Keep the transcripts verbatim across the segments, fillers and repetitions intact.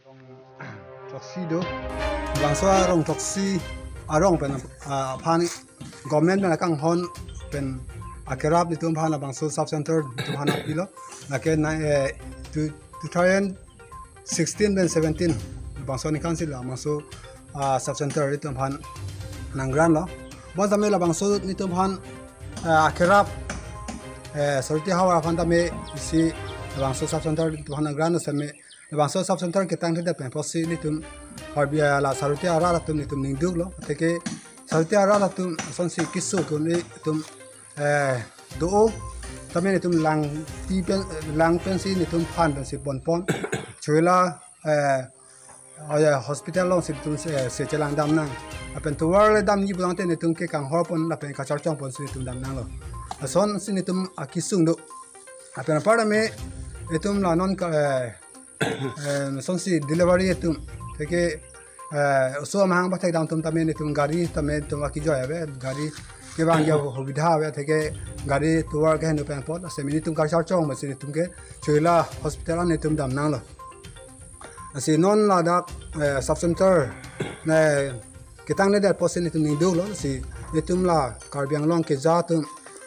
Rong throksi do. Bangso arong throksi arong pen, ah, aphan government pen akanghon pen akerap nelitum aphan labangso sub center nelitum aphan nangpilo. Lake na, eh, two, two thousand sixteen pen seventeen bangso aningkan si labangso, ah, sub center nelitum aphan nang grant lo. Bon tame labangso nelitum aphan, ah, akerap, eh, Saroti ahavar aphan tame isi labangso sub center nelitum aphan nang grant lo seme labangso sub center ketangthedet pen apotsi nelitum Karbi, ah, la Saroti arat atum nelitum ningduk lo. Atheke Saroti arat atum asonsi kesung ke-un-e atum, eh, do-o. Tame nelitum lang ti pen, lang pensi nelitum phan pensi ponpon. Chula, eh, oh ya, hospital alongsi nelitum se, se chelang damnang. Lapen tovar le damji pulangte nelitum ke kanghorpon lapen kacharchongponsi nelitum damnanglo. Asonsi nelitum akesung do. Lapen apar tame nelitum la non ka, eh, eh, asonsi delivery atum. Atheke, eh, oso amahang pathekdam atum tame nelitum gari tame nelitum akejoi ave, gari kevangji ahubidha ave, atheke gari tovar keheno pen apot, lasi nelitum kacharchong masi nelitum ke Choila hospital an nelitum damnanglo. Lasi non ladak, eh, sub center, eh, ketangthedet apotsi nelitum ningduklo, lasi nelitum la Karbi Anglong keja atum,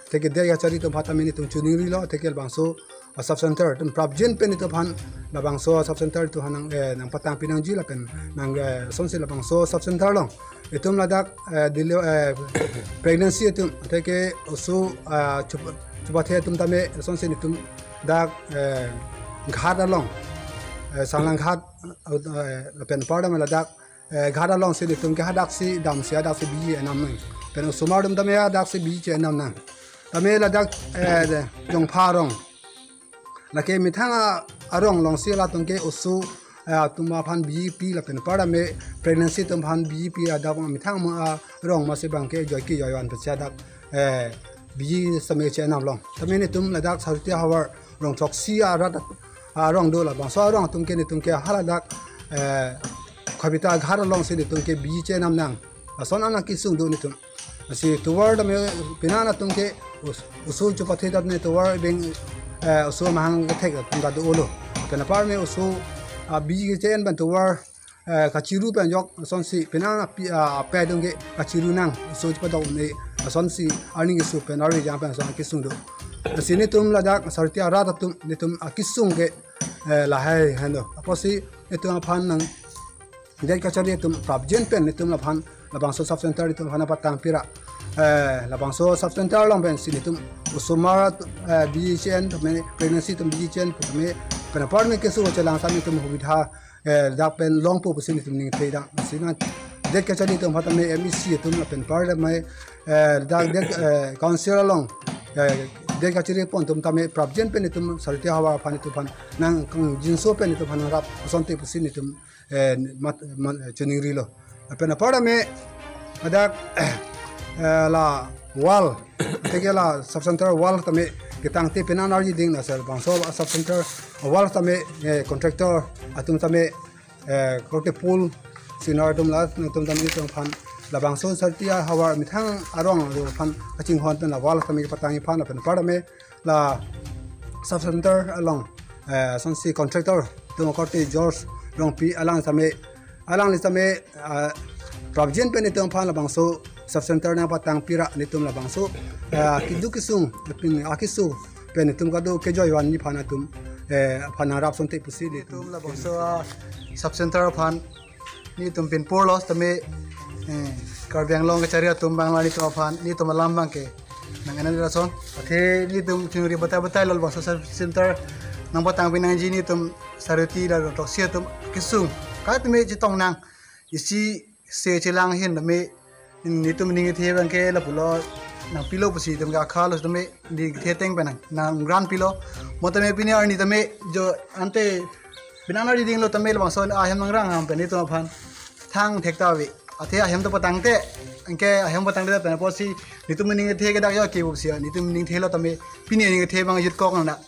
atheke det kachari atum aphan tame nelitum choningrilo, atheke labangso, ah, sub center atum prapjin pen nelitum aphan labangso sub center nelitum aphan nang, eh, nangpatangpi nangji lapen nang, eh, asonsi labangso sub center along nelitum ladak, eh, deli-, eh, pregnancy atum, atheke oso, ah, chup-, chupathe atum tame asonsi nelitum dak, eh, ghat along, eh, Sanglang ghat, eh, lapen apar tame ladak, eh, ghat alongsi nelitum ke hadaksi damsi hadaksi biji enamnang. Pen osomar atum tame hadaksi biji che-enamnang. Tame ladak, eh, Jongpha arong. Lake methang a-, arong alongsi latum ke oso, eh, atum aphan biji pi lapen apar tame pregnancy atum aphan biji pi, ladak methang ma arong masi bang ke joike joivan pesi ladak, eh, biji seme che-enam long. Tame nelitum ladak Saroti ahavar rong throksi arat arong do, labangso arong atum ke nelitum ke haladak, eh, Khabita ghat alongsi nelitum ke biji che-enamnang. Lason an akesung do nelitum. Lasi tovar tame penang atum ke os-, oso chupathe tame tovar beng, eh, oso amahang kethek atum ta do-olo. Lapen apar tame oso, ah, biji che-en pen tovar, eh, kachiru pen ajok asonsi penang api, ah, ape atum ke kachirunang, oso chupadok un-e, asonsi arni keso pen arni jang pen ason akesung do. Lasi nelitum ladak Saroti arat atum nelitum akesung ke, eh, lahai henlo. Apotsi nelitum aphan nang det kachari atum prapjin pen nelitum laphan labangso sub center nelitum aphan nangpatangpi ra. Eh, labangso sub center along pensi nelitum osomar, eh, biji che-en tame pregnancy atum biji che-en tame pen apar tame keso chelang sami atum hubidha, eh, dak pen longpo pusi nelitum ningthedang. Lasi non det kachari atum aphan tame M E C atum lapen apar tame, eh, dak det, eh, council along, eh, det kachari pon atum tame prapjin pen nelitum Saroti ahavar aphan nelitum aphan nangkangjinso pen nelitum aphan nangrap asonte pusi nelitum, eh, mat, man, eh, choningrilo. Lapen apar tame ladak, eh, la wall, atheke la sub center wall tame ketangte penang arji ding, lasi labangso sub center wall tame, eh, contractor atum tame, eh, korte pool sinar atum la, atum tame nelitum aphan labangso Saroti ahavar methang arong atum aphan kachinghon pen la wall tame kepatangji aphan lapen apar tame la sub center along, eh, asonsi contractor atum korte George Rongpi alang tame, alangli tame, ah, prapjin pen nelitum aphan labangso sub center nangpatangpi ra nelitum labangso, ah, keduk kesung, pin, ah, keso pen nelitum kado kejoivanji aphan atum, eh, aphan nangrap asonte pusi nelitum labangso, ah, sub center aphan nelitum pinpurlo tame, eh, Karbi Anglong kachari atum abang la nelitum aphan, nelitum alam abang ke nang-en-an lason. Athe nelitum chingri batai batai lo labangso sub center nangpatang pinangji nelitum Saroti lapen Throksi atum kesung. Kaitame chetong nang, isi se chelang ahin tame nelitum ning kethe abangke lapulo nangpilo pusi itum ke akhalo tame ning kethe ateng pen nang nang grant pilo. Mo tame pini arni tame jo ante binana reading lo tame labangso ahem nangrang ham pen nelitum aphan thang thek ta ave. Athe ahem ta patangte, anke ahem patangte pen apotsi nelitum ning kethe ke dak jo ke pusi nelitum ning thelo tame pini ning kethe abang jut kok nang dak.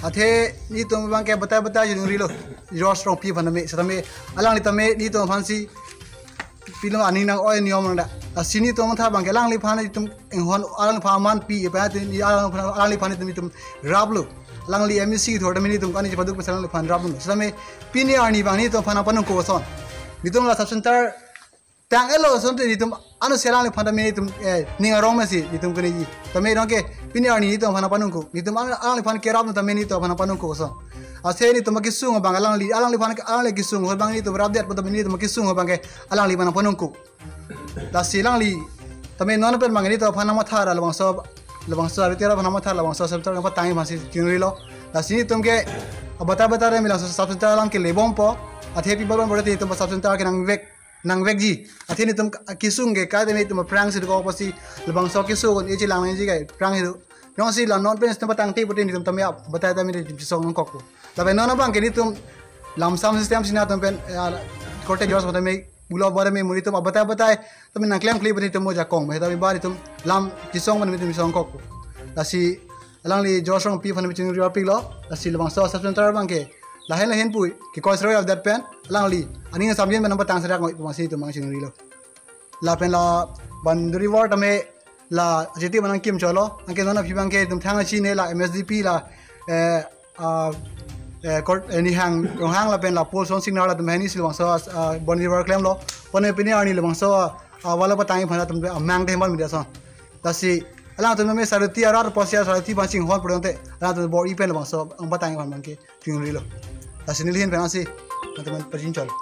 Athe nelitum abangke batai batai jun rilo. George Rongpi aphan tame, setame alangli tame nelitum aphansi pilo aning nang-oi niyom nang dak. Lasi nelitum tha abangke alangliphan nelitum enghon alangliphan aman pi ipa tu ni alangliphan nelitum raplo. Alangli M A C thor tame nelitum kani chepaduk pesa alangliphan raplo. Setame pini arni abang nelitum aphan nangpanung kok ason. Nelitum la sub center tang-etlo ason te nelitum ano si alangliphan tame nelitum, eh, ning arong mesi nelitum keneji. Tame nonke pini arni nelitum aphan nangpanung kok. Nelitum alang, alangliphan kerap tame nelitum aphan nangpanung kok ason. Ase nelitum kesung abang alangli, alangliphan alangli kesung abang nelitum rapdet tame nelitum kesung abangke alangliphan nangpanung kok. Lasi alangli tame non pen abang nelitum aphan nangmathar labangso, labangso abitera aphan nangmathar labangso sub center nangpatang aphansi chingri lo. Lasi nelitum ke abatai batai re milang sub center alam ke lebompo. Athe pi baron bor nelitum sub center ke nangvek nangvekji. Athe nelitum kesung ke kaitame nelitum aphrangsi dokok apotsi labangso kesung e chelang nangji ke aphrangsi do. Jongsi la non pen nelitum patangte pute nelitum tame batai tame nelitum chisong nangkok. Lapen non abangke nelitum lamsam system si nelitum pen, eh, korte George tame bulo bor tame mo nelitum abatai batai tame nangklemkle pute nelitum mo jakong. Tame ba nelitum lam chisong pen nelitum chisong kok. Lasi alangli George Rongpi aphan chingri rapiklo. Lasi labangso sub center abangke lahen lahen pu kekoi sroi avdat pen alangli aning samjin pen nangpatang serak ngoi pu masi nelitum abang chingrilo. Lapen la boundary wall tame la jiti manang kim cholo, anke non aphi abangke nelitum thang achi ne la M S D P la, eh, ah, eh, kort, eh, Nihang Ronghang lapen la Paul Sonsing Nahar latum hini si labangso, ah, boundary wall klemlo. Pone pini arni labangso, ah, wall patang aphan latum amang de hemban media son. Lasi alangtum me Saroti arat apotsi Saroti abang chinghon pudangte alangtum bor-i pen labangso nangpatang aphan abangke chingrilo. Lasi neli ahin pen ansi nangtum pajin cholo.